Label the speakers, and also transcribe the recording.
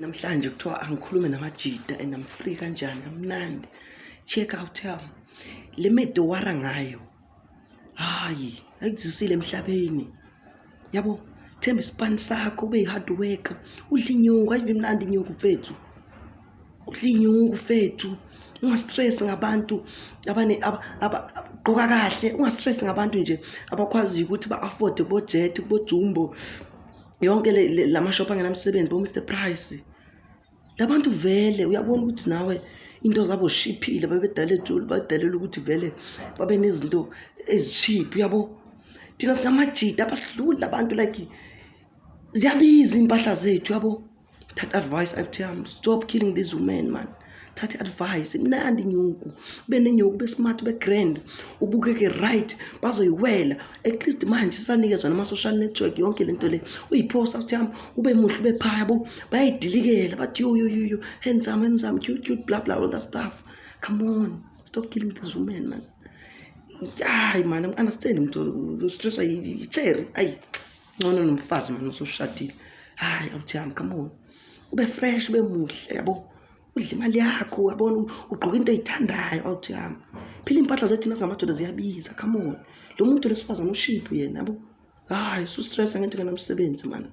Speaker 1: Namhlanje kuthiwa angikhulume namajita and I'm free kanjani kamnandi. Check out yami. Le medi owara ngayo. Hayi, ayikuzisile emhlabeni. Yabo, themba isipani sakho ube yi-hard worker. Udle inyuku, ayive imnandi inyuku mfethu. Udle inyuku mfethu. Ungastress ngabantu abane gqoka kahle, ungastress ngabantu nje abakwaziyo ukuthi ba-afford kubo-Jet, kubo-Jumbo. Yonke lamashop angenamsebenzi bo-Mr Price. Labantu vele uyabona ukuthi nawe into zabo zishiphile babedale badalela ukuthi vele babe nezinto ezishiphi uyabo. Thina singamajita abasidluli labantu like ziyabiza iy'mpahla zethu yabo. Thatha advice athi yami, stop killing these women man. Thatha advice, imnandi inyuku. Ube nenyuku, ube smart, ube grand, ubukeke right, bazoyiwela. At least manje sisanikezwa nama-social network yonke lento le. Uyiphosta athi yami, ube muhle ube phaya yabo. Bayayidilikela bathi yo yo yo yo, handsome handsome, cute cute, blah blah all that stuff. Come on, stop killing these women man. Hayi man, understand umuntu ustresswa yi-cherry. Ayi, ngcono nomfazi man usushadile. Hayi awuthi yami, come on. Ube fresh, ube muhle yabo. Udle imali yakho uyabona ugqoka into oyithandayo awuthi yami. Phela iy'mpahla zethu thina singamadoda ziyabiza, come on. Lo muntu lesifazane ushiphu yena yabo. Hayi, usustressa ngento engenamsebenzi man.